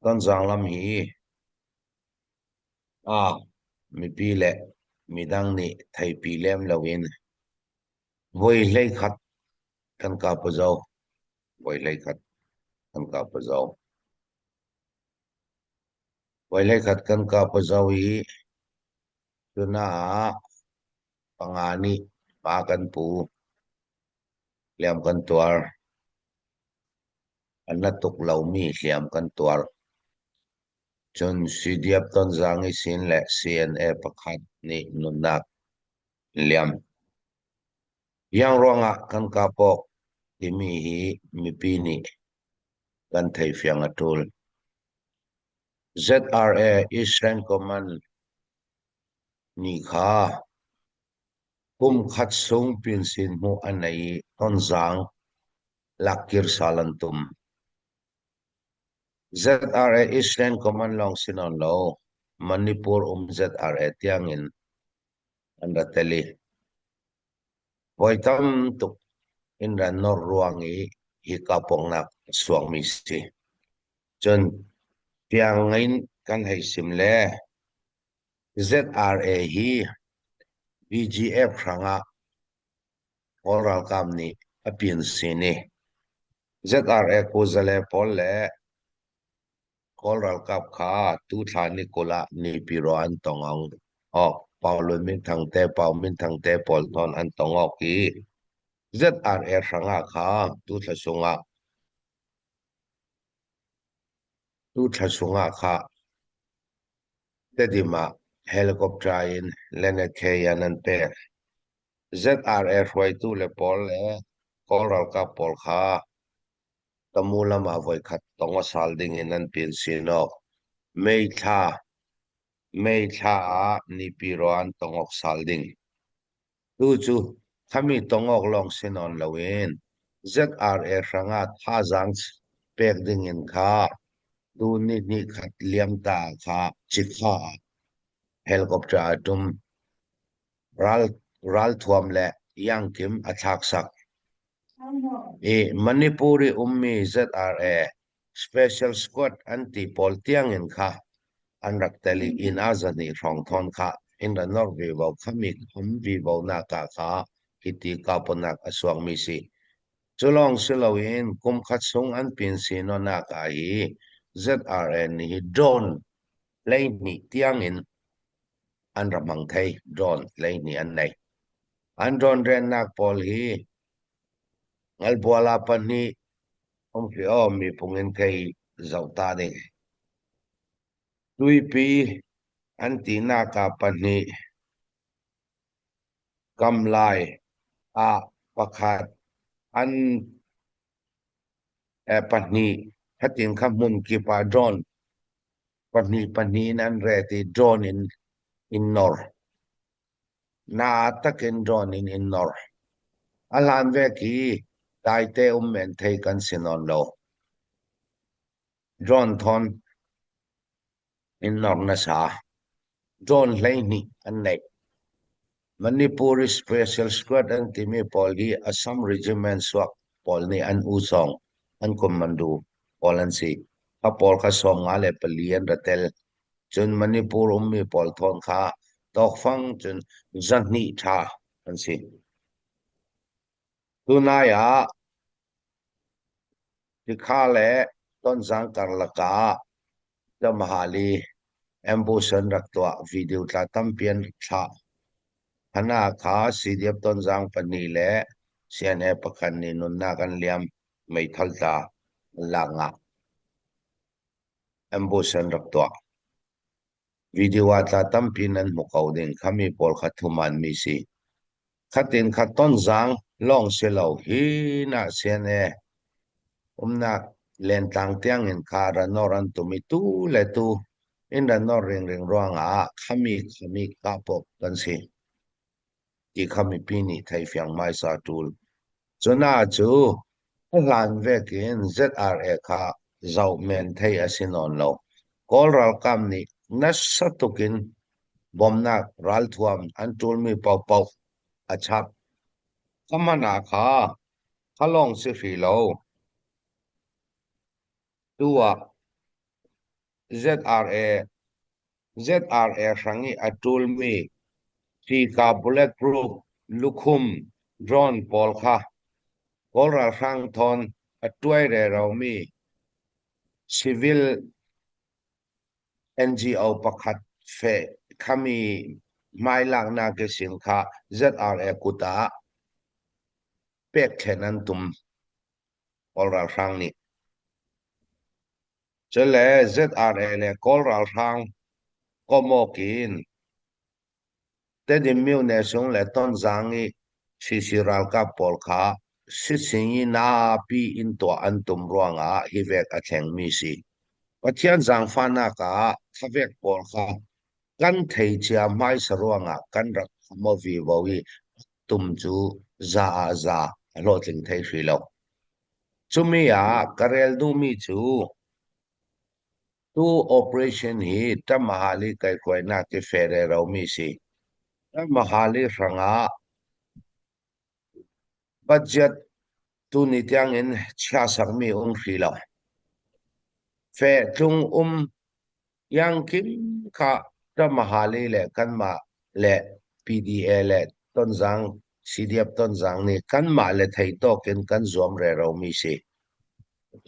Tonzang lam hi ah mipi le midang nih theipi lem loin voi 11 kan kap zo. Voi 11 kan kap zo. Voi 11 kan kap zo i tuna panga nih pa kan pu hliam kan tuar. A na tuk lomi hliam kan tuar. Cun CDF Tonzang i sin le CNA pakhat nih nunnak liam. Yang ruangah kan kapok timi hi mipi nih kan theifiang a ṭul. ZRA Eastern Command nih kha kum khat sung pinsin hmuh a nei i Tonzang lakkir sal an tum. ZRA Eastern Command lawng si nawn lo, Manipur um ZRA tiangin an ra tel i voi tam tuk in ra nor ruang i hi kapongnak a suangmi si. Cun tiang in kan hei sim le ZRA hi BGF hrangah Kawl ralkap nih a pin sin i ZRA kuzale pawl le Kawl ralkap kha tuthla ni 20 ah Naypyidaw an tong awk. Pau Lun Min Thang te, Pau Min Thang te pawl hnawn an tong awk i ZRA hrangah kha tuthla sungah tuthla sungah kha Tedim ah helicopter in Lenekheyan an pek. ZRA hruaitu le pawl le Kawl ralkap pawl kha Tamu lam ah voikhat tong a sal ding in an pin sinawk. May thla May thla ah Nipiraw an tongawk sal ding. Tu cu khami tongawk lawng si nawn loin ZRA hrangah thazaang pek ding in kha tu ni hnih khat liam ta kha Cikha ah helicopter a tum. Ral ralthuam le iangkim a thlaksak. I Manipur i ummi ZRA Special Squad an ti pawl tiangin kha an rak tel i inn ah zahnih hrawng thawn kha inn ra nor vivo khami kham vivo nak ah kha hiti kaupanak a suakmi si. Cu lawng si loin kum khat chung an pin sinonak ah hi ZRA nih hi drone 12 tiangin an ra hmang thei drone 12 an nei. An drone rennak pawl hi ngalbuala pahnih um khi aw mi pung in thei zoh ta ding. Tuipi an tinak ah pahnih kam lai ah pakhat an pahnih hatin kha hmun kip ah drone pahnih pahnih in an ret i drone in in nor. Na takin drone in in nor. A hlan vek hi daite um men thei kan si nawn lo. Drone thawn in nor nasa. Drone 12 an neih. Manipur Special Squad an timi pawl hi Assam Regiment suak pawl nih an usawng an commando pawl an si. Kha pawl kha 54 an ra tel. Cun Manipur ummi pawl thawn kha tawkfang cun 200 ṭha an si. Tunai ah Tikha le Tonzang karlak ah Tamahali ambush an rak tuah. Video tla tampi an rak thlah. Hana kha CDF Tonzang pahnih le CNA pakhat nih nunnak an liam. Meithal tla an lak ngah. Ambush an rak tuah. Video ah tla tampi nan hmu ko ding khami pawl kha thuman mi si. Khatin kha tonzang lawng si lo hi na CNA umnak lentlang tiang in kha ranor an tum i tu le tu in ranor ringring ruangah khami khami kahpawp kan si. Ti kha mipi nih theifiang hmaisa ṭul. Cuna cu a hlan vekin ZRA kha zoh men thei a si nawn lo. Kawl ralkap nih nasa tukin bawmnak ralthuam an ṭulmi paohpaoh a chap. Ka hman ah kha kha lawng si hri lo. Tu ah. ZRA ZRA hrang i a ṭulmi hika bulletproof lukhum drone pawl kha Kawl ralhrang thawn a tuai reromi civil NGO pakhat feh khami hmailaknak i sin kha ZRA kut ah pekṭhen an tum. Kawl ralhrang nih. Cule ZRA le Kawl ralhrang komawk in Tedim myone sung le Tonzang i CC ralkap pawl kha sitsingi napi in tuah an tum ruangah hi vek a thlengmi si. Pathian zaangfahnak ah thlavek pawl kha kan thei cia hmaisa ruangah kan rak maw vivo i tum cu za ah za a hlawhtling thei hrih lo. Cumi ah ka rel duhmi cu tu operation hi Tamahali kaihhruainak i ferero mi si. Tamahali hrangah budget tuni tiangin chia sakmi um hrih lo. Fehtlung um iangkim kha Tamahali le kanmah le PDA le Tonzang CDF Tonzang nih kanmah le thei tawk in kan zuam reromi si.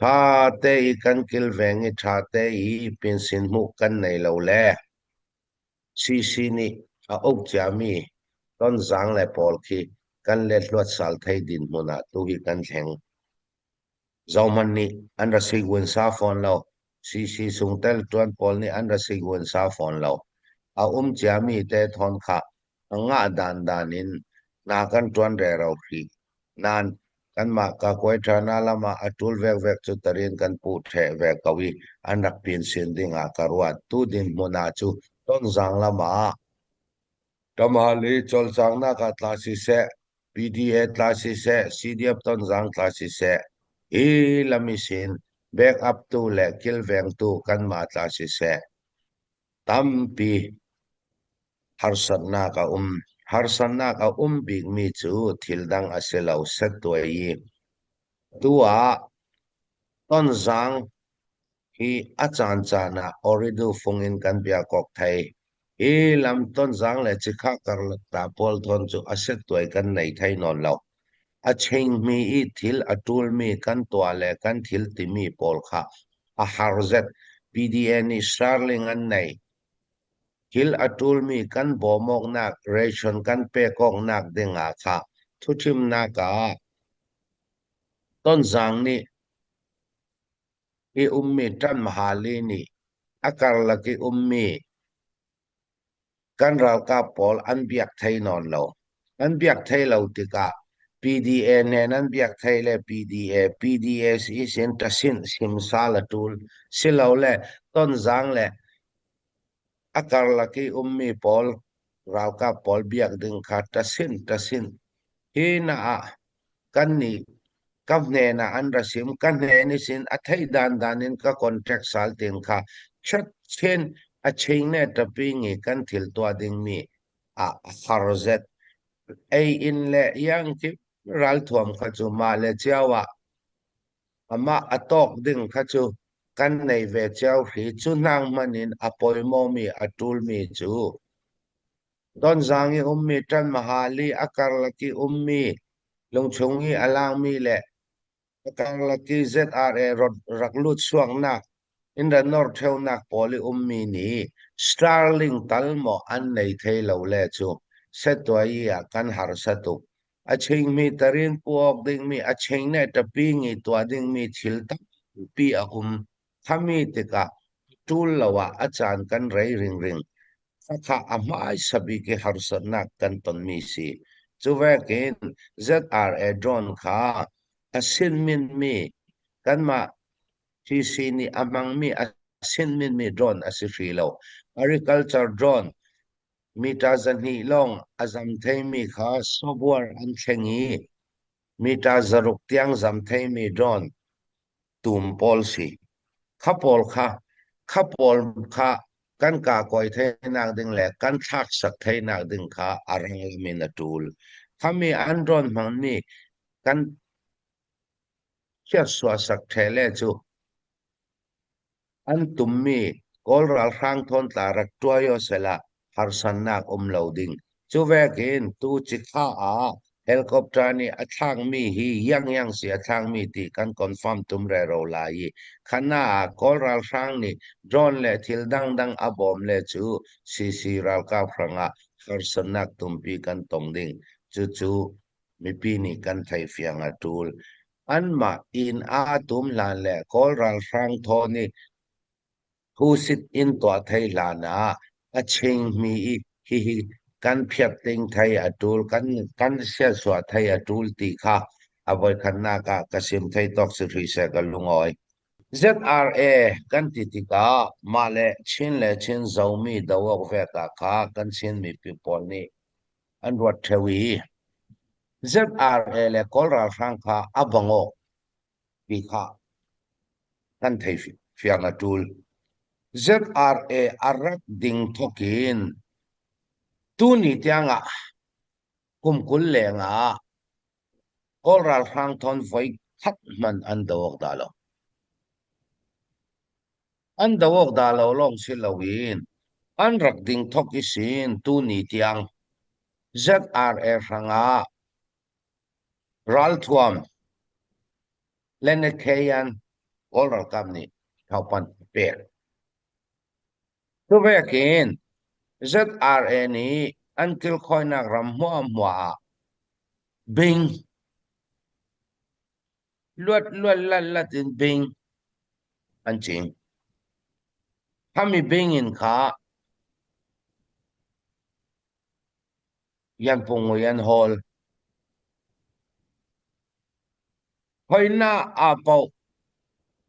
Ṭha te i kan kilveng i ṭha te i pinsin hmuh kan nei lo le CC nih a uk ciami Tonzang le pawl khi kan let sal thei dinhmun ah tuhi kan thleng. Zohhmanh nih an ra sigunsa fawn lo. CC chungtel ṭuan pawl nih an ra sigunsa fawn lo. A um ciami te thawn kha a ngah dandan in hna kan ṭuan rero hrih. Nain kanmah kakuai ṭhana lam ah a ṭul vekvek cu tarin kan puh ṭheh ve ko i an rak pinsin ding ah ka ruat. Tu dinhmun ah cu Tonzang lam ah Tamale cawlcanghnak ah tla siseh, PDA tla siseh, CDF Tonzang tla siseh, hi lam i sin backup tu le kilvengtu kanmah tla siseh, tampi harsatnak a um. Harsatnak a um bikmi cu thil dang a si lo, settuai i tu ah Tonzang hi a caancaan ah Ooredoo fung in kan biakawk thei. Hi lam Tonzang le Cikha karlak ta pawl thawn cu a settuai kan nei thei nawn lo. A chingmi i thil a ṭulmi kan tuah le kan thil timi pawl kha a har zet. PDA nih Starlink an nei. Thil a ṭulmi kan bawm awknak, ration kan pek awknak ding ah kha thuṭhimnak ah Tonzang nih i ummi ṭanhmahali nih a karlak i ummi kan ralkap pawl an biak thei nawn lo. An biak thei lo tikah PDA nen an biak thei le PDA, PDA si sin ṭasinh simsal a ṭul. Silole Tonzang le a karlak i ummi pawl ralkap pawl biak ding kha ṭasinh ṭasinh. Hi na ah kannih ka hnen ah an ra sim ka hnen i sin a theih dandan in ka contract sal tin kha chin a ching ne tapi ngi kan thil tuah dingmi ah har zet ei in le yang ki ralthuam kha chu ma le chiao ah amah a tawk ding kha chu kan nei ve chiao hri chu nang man in a poimo mi a tul mi chu Tonzang i ummi ṭanmahali a karlak i ummi lungchung i a langmi le a karlak i ZRA rak lut chuaknak in ra nor ṭheunak pawl i ummi nih Starlink tal maw an nei thei lo le cu settuai ah kan harsa tuk. A chingmi tarin pu awk dingmi a ching ne ṭapi ngi tuah dingmi thil tampi a um. Khami tikah ṭul lo ah a caan kan rei ringring. Khakha a hmaisa bik i harsatnak kan tonmi si. Cuvekin ZRA drone kha a sinminmi kanmah TC nih a hmangmi a sinminmi drone a si hri lo. Agriculture drone meter 200 lawng a zam theimi kha software an thleng i meter 600 tiang zam theimi drone tum pawl si. Kha pawl kha kha pawl kha kan ka kawi theinak ding le kan thlak sak theinak ding kha a rang lam in a ṭul. Khami an rawn hmangmi kan chiatsuah sak ṭhe le cu an tummi Kawl ralhrang thawntla rak ṭuai aw sehla harsannak um lo ding. Cu vekin tu cikha ah helicopter nih a thlakmi hi Yangyang si a thlakmi ti kan confirm tum rero lai i khana ah Kawl ralhrang nih drone le thil dangdang a bawm le cu CC ralkap hrangah harsatnak tumpi kan tong ding. Cucu mipi nih kan theihfiang a ṭul. Anmah inn aa tum hlan le Kawl ralhrang thaw nih Phusit in tuah thei hlan ah a chingmi i hihi kan phiat ding thei a ṭul, kan siasuah thei a ṭul ti kha a voikhatnak ah ka sim thei tawk si hrih seh ka lungawi. ZRA kan ti tikah mah le Chin le Chin Zomi do awk vek ah kha kan Chin mipi pawl nih an ruat ṭheo i ZRA le Kawl ralhrang kha a bang awk ti kha kan thei fiang a ṭul. ZRA a rak ding thawk in tuni tiangah kum 20 leng ah Kawl ralhrang thawn voi khat hmanh an do awk dah lo. An do awk dah lo lawng si loin an rak ding thawk i sin tuni tiang ZRA hrangah Ralthuam Lenekheyan Kawl ralkap nih thawngpanh a pek. Cuvek in ZRA nih an kilkhawinak ram hmuahhmuah ah bing luat luat lat lat in bing an cing. Khami bing in kha Yanpung an hawl. Hoina aa paoh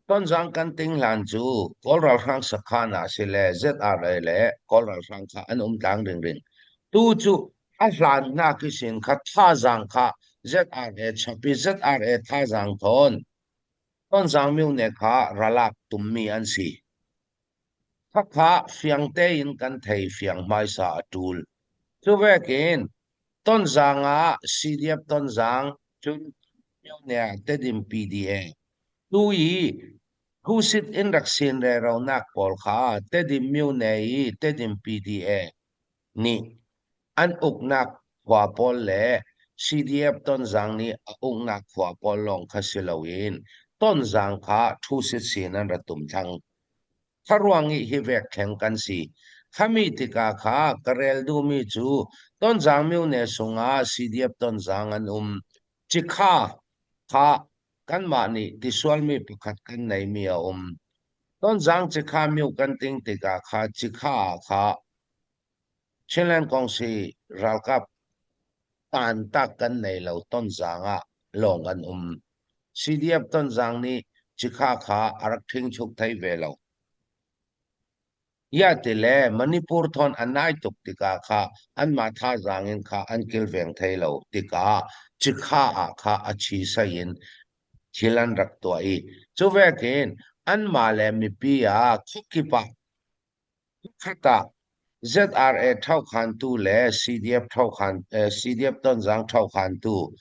Tonzang kan ting hlan cu Kawl ralhrang sakhan ah si le ZRA le Kawl ralhrang kha an um tlang ringring. Tu cu a hlan hna khi sin kha thazaang kha ZRA chap i ZRA thazaang thawn Tonzang myone kha ralak tummi an si. Khakha fiang tein kan thei fiang hmaisa a ṭul. Cuvekin Tonzang ah CDF Tonzang cun Myone ah Tedim PDA tu i phusit in rak sin reronak pawl kha Tedim Myone i Tedim PDA nih an uknak khua pawl le CDF Tonzang nih a uknak khua pawl lawng kha si loin Tonzang kha ṭhusit sin an ra tum thlang. Kharuang i hi vek theng kan si. Khami tikah kha ka rel duhmi cu Tonzang myone sungah CDF Tonzang an um. Cikha kha kanmah nih tisualmi pakhat kan neimi a um. Tonzang cikha myu kan ting tikah kha cikha ah kha Chinland Kongsi ralkap tantak kan nei lo Tonzang ah lawng an um. CDF Tonzang nih cikha kha a rak ṭhingchuk thai ve lo. Ya ti le Manipur thawn a nai tuk tikah kha anmah thazaang in kha an kilveng thai lo tikah cikha ah kha a chi sai in thil an rak tuah i cu vekin anmah le mipi ah khuakip ah Khat ah ZRA ṭhokhantu le CDF ṭhokhan CDF Tonzang ṭhokhantu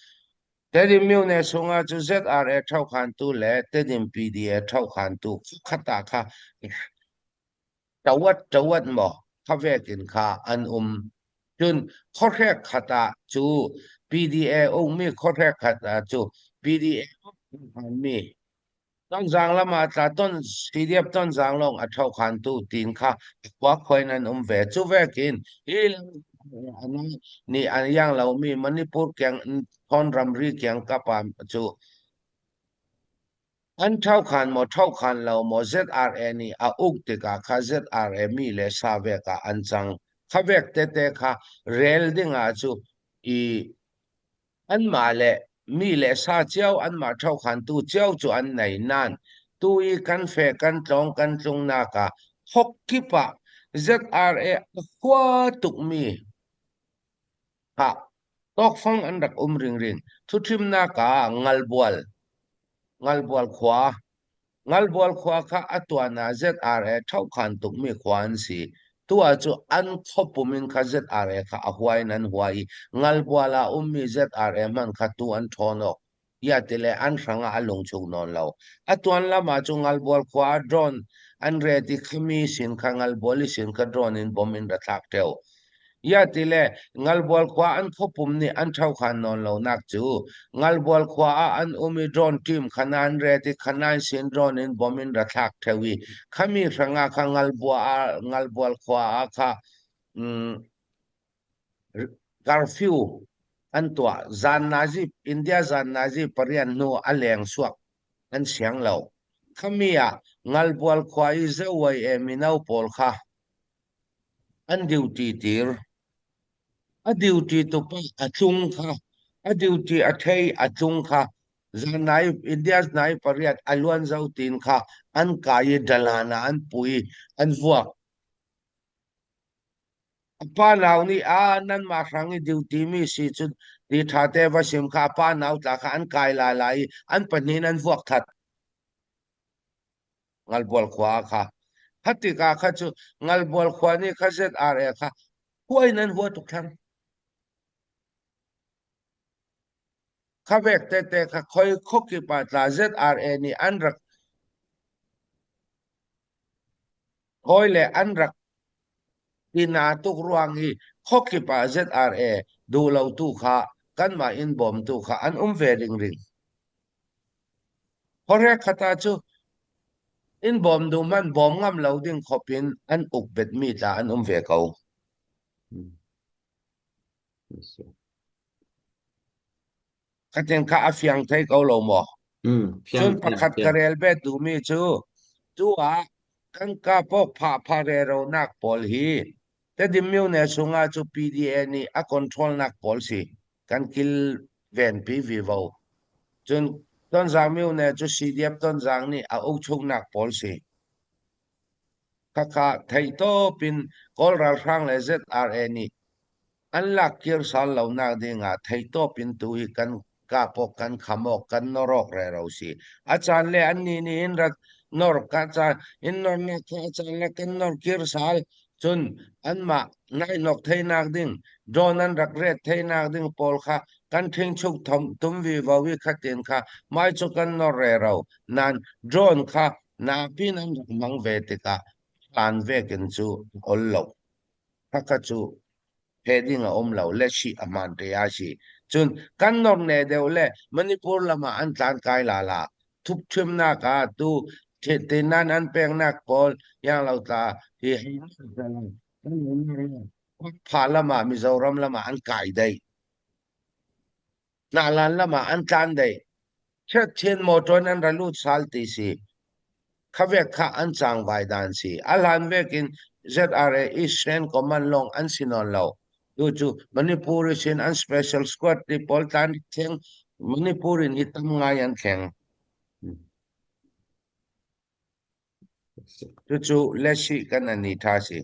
Tedim myone chungah cu ZRA ṭhokhantu le Tedim PDA ṭhokhantu khat ah kha ṭawat ṭawat maw kha vekin kha an um. Cun khuahrek khat ah cu PDA ummi khuahrek khat ah cu PDA mi Tonzang lam ah tla ton CDF Tonzang lawng a ṭhokhantu tin kha khua khuai nan um ve. Cu vekin hi nih an iang lomi Manipur keng thon ramri kiang kap ah cu an ṭhokhan maw ṭhokhan lo maw ZRA nih a uk tikah kha ZRA mi le sa vek ah an cang. Kha vek tete kha rel ding ah cu i Anmah le mi le sa cio anmah ṭhokhantu cio cu an nei nain tu i kan fe kan tlawng kan tlungnak ah thok kip ah ZRA a hua tukmi kha tawkfang an rak um ringring. Thuṭhimnak ah Ngalbual Ngalbual khua Ngalbual khua kha a tuan ah ZRA ṭhokhan tukmi khua an si. Tu ah cu an khuapum in kha ZRA kha a hua in an hua i Ngalbual ah ummi ZRA hmanh kha tu an ṭhawn awk. Ia ti le an hrang ah a lungchuk nawn lo. A tuan lam ah cu Ngalbual khua ah drone An ret i khami sin kha ngalbual i sin kha drone in bom in ra thlak ṭheo. Ia ti le Ngalbual khua an khuapum nih an ṭhokhan nawn lonak cu Ngalbual khua ah an um i drone team kha nan ret i kha sin drone in bom in ra thlak ṭheo i khami hrangah kha Ngalbual khua ah kha curfew an tuah. Zan nazi India zan nazi pariat hnu a leng suak an siang lo. Khami ah Ngalbual khua i ZYA mino pawl kha an duty tir. A duty tupa a tlung kha a duty a thei a tlung kha zan nai India nai pariat a luan zo tin kha an kai i dalan ah an pui an vuak. A pa nau nih a nanmah hrang i duty mi si cu ti ṭha te va sim kha a pa nau tla kha an kai lai lai i an pahnih in an vuak that. Ngalbual khua kha. Kha tikah kha cu Ngalbual khua nih kha ZRA kha khua in an hua tuk theng. Kha vek tete kha khoi khuakip ah tla ZRA nih an rak Hawi le an rak tina tuk ruang i khuakip ah ZRA duhlotu kha kanmah in bawmtu kha an um ve ringring. Khuahrek khat ah cu in bawm duh hmanh bawm ngam lo ding khop in an uk betmi tla an um ve ko. Khatin kha a fiang thei ko lo maw? Fiang Cun fiang pakhat ka fiang. rel bet duhmi cu tu ah kan ka pok pha pha reronak pawl hi Tedim myone chungah cu PDA nih a control nak pawl si kan kil venpi vivo. Cun Tonzang myone cu CDF Tonzang nih a uk chungnak pawl si. Khakha theihtawp in Kawl ralhrang le ZRA nih an lak kir sal lonak ding ah theihtawp in tu hi kan kap awk kan kham awk kan nor awk rero si. A caan le annih nih in rat nor ka caan in nornak kha a caan le kan nor kir sal cun anmah ngainok theinak ding drone an rak ret theinak ding pawl kha kan ṭhingchuk thom tum vivo i khatin kha mai cu kan nor rero nan drone kha Napi nan rak hmang ve tikah hlan vekin cu a ol lo. Khakha cu phe ding a um lo le sih a hmaan te a si. Cun kan nor ne deuh le Manipur lam ah an tlan kai la la. Thupthimnak ah tu tinan an peknak pawl yang lo tla hi pha lam ah Mizoram lam ah an kai dei. Hnahlan lam ah an tlan dei. Chiatchin motor in an ra lut sal ti si. Khavek kha an cangvai dan si. A hlan vek in ZRA Eastern Command lawng an si nawn lo. Tu cu Manipur sin an special squad ti pawl tlan theng Manipur in hi tam ngai an thleng. Cucu lesi kan ani tha si.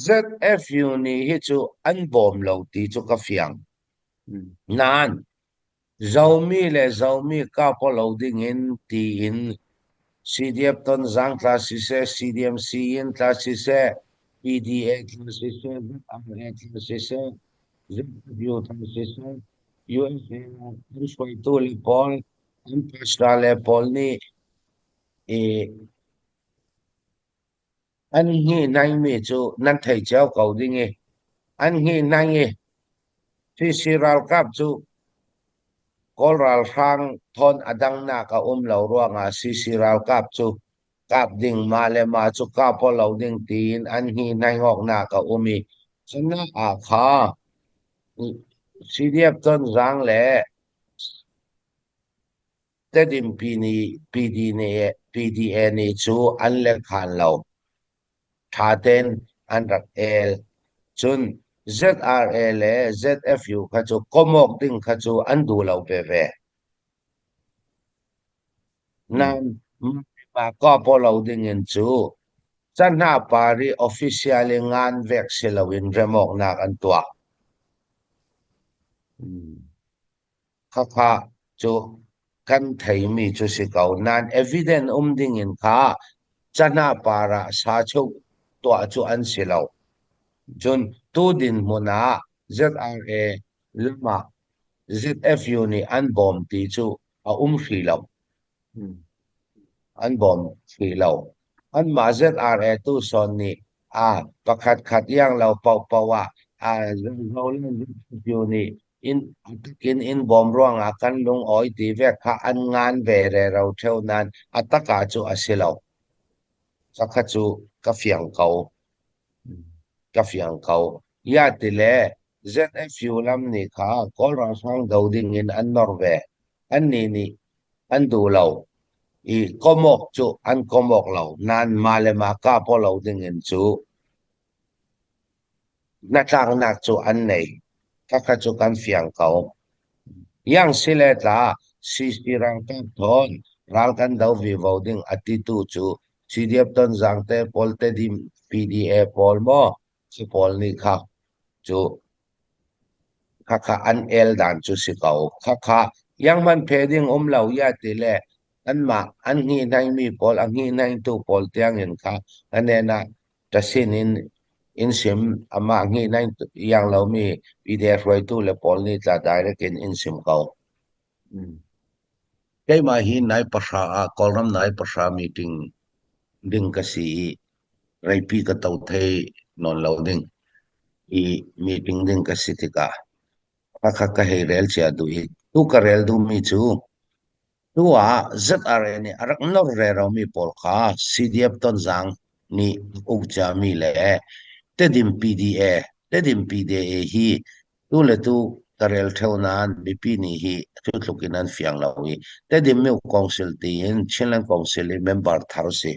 ZFU nih hi cu an bawm lo ti cu ka fiang. Nain Zomi le Zomi kap lo dingin tiin CDF Tonzang tla siseh, CDMC in tla siseh, PDA tla siseh, ZRA tla siseh, ZFU tla siseh, USA an hruaitu le pawl, an pastor le pawl nih i an hngihnaimi cu nan thei cio ko ding i an hngihnaing i CC ralkap cu Kawl ralhrang thawn a dangnak a um lo ruangah CC ralkap cu kap ding mah le mah cu kap lo ding tiin an hngihnaing awknak a um i cunak ah kha CDF Tonzang le Tedim PDA nih cu an lekhan lo. Ṭha tein an rak el. Cun ZRA le ZFU kha cu komh awk ding kha cu an duh lo veve. Nain mah kawpaw lo ding in cu cahnah par i official i ngan vek si loin rem awknak an tuah. Khakha cu kan theimi cu si ko nain evidence um ding in kha cahnah par ah sachuk tuah cu an si lo. Cun tu dinhmun ah ZRA lam ah ZFU nih an bawm ti cu a um hrih lo. An bawm hrih lo. Anmah ZRA tu sawn nih a pakhatkhat iang lo paohpaoh ah a ZOLU nih in in in bawm ruangah kan lungawi ti ve kha an ngan ve rero ṭheo nain a tak ah cu a si lo. Khakha cu ka fiang ko. Ka fiang ko. Ya ti le ZFU lam nih kha Kawl ralhrang do ding in an nor ve. Annih nih an duh lo i komawk cu an komawk lo nain mah le mah kah paw lo ding in cu hnatlaknak cu an nei. Khakha cu kan fiang ko. Yang si le tla CC ralkap thawn ral kan do vivo ding a titu cu CDF Tonzang te pawl Tedim PDA pawl maw si pawl nih kha cu khakha an el dan cu si ko. Khakha yangman phe ding um lo ya ti le anmah an hngihnaimi pawl a hngihnaingtu pawl tiangin kha anen ah ṭasin in in sim amah hngihnaing iang lomi pide hruaitu le pawl nih tla direct in in sim ko. Keimah hi nai pahra ah Kawlram nai pahra meeting ding ka si i reipi ka to thei nawn lo ding i meeting ding ka si tikah khakha ka hei rel cia duh i tu ka rel duhmi cu tu ah ZRA nih a rak nor reromi pawl kha CDF Tonzang nih uk ciami le Tedim PDA Tedim PDA hi tu le tu ka rel ṭheo nain mipi nih hi cu tluk in an fiang lo i Tedim Myo Council tiin Chinland Council i member thar si.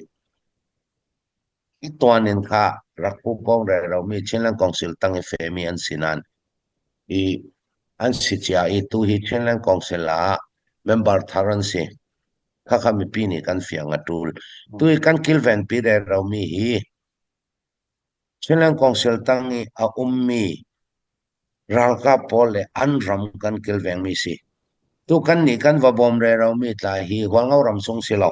I tuan in kha rak pupong reromi Chinland Council tang i femi an si nain i an si cia i tu hi Chinland Council ah member thar an si. Khakha mipi nih kan fiang a ṭul. Tu i kan kilvenpi reromi hi Chinland Council tang i a ummi ralkap pawl le an ram kan kilvengmi si. Tu kan nih kan va bawm reromi tla hi Hualngo ram chung si lo.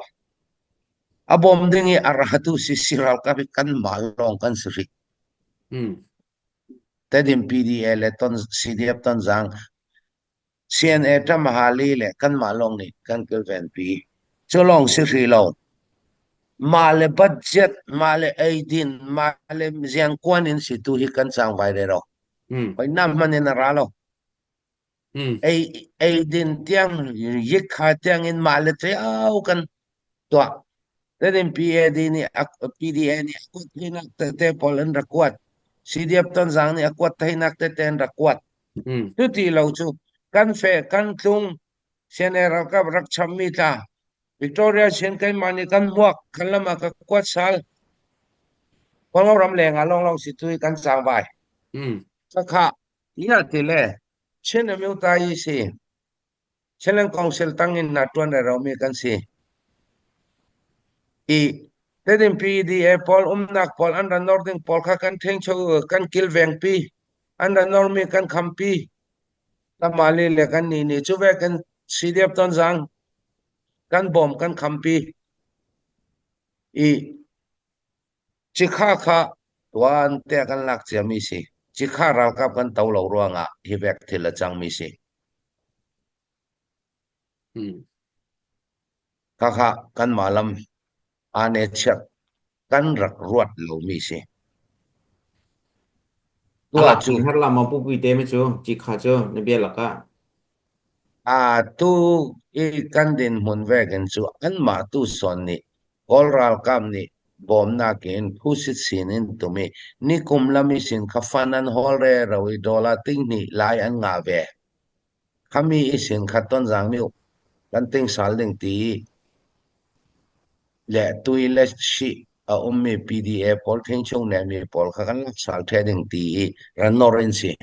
A bawm ding i a ratu si si ralkap hi kanmah lawng kan si rih. Tedim PDA le ton CDF Tonzang CNA Ṭamhali le kanmah lawng nih kan kilvenpi. Cu lawng si hrih lo. Mah le budget, mah le eidin, mah le ziangkuan in si tu hi kan cangvai rero. Hoi nam hman in a ra lo. Ei eidin tiang yikha tiang in mah le cio kan tuah. Tedim PAD nih PDA nih a kuat theinak tete pawl an rak kuat. CDF Tonzang nih a kuat theinak tete an rak kuat. Cuti lo cu kan fe kan tlung CNA ralkap rak chammi tla Victoria sin keimah nih kan hmuak kan lam ah ka kuat sal Kawlro ram leng ah lawnglawng si tu i kan cangvai. Khakha ia ti le Chin Amyota yi si Chinland Council tang in na ṭuan romi kan si. I Tedim PDA pawl umnak pawl an ra nor ding pawl kha kan ṭhengcho kan kilvengpi an ra normi kan khampi Tamali le kan ni nih cu ve kan CDF Tonzang kan bawm kan khampi i Cikha kha tuan te kan lak ciami si. Cikha ralkap kan to lo ruangah hi vek thil a cangmi si. Khakha kanmah lam aa chiat kan rak ruat lomi si. A Tuah lak cu har la ma pupi te me cu cikha cu na bia lakah. A tu i kan dinhmun vekin cu anmah tu sawn nih Kawl ralkap nih bawmnak in phusit sin in tum i nikum lam i sin kha fan an hawl rero i dollar tinghnih lai an ngah ve. Khami i sin kha Tonzang nih kan ting sal ding ti le tui le shi a ummi PDA pawl thingchung nemi pawl kha kan lak sal the ding ti i ran nor in si.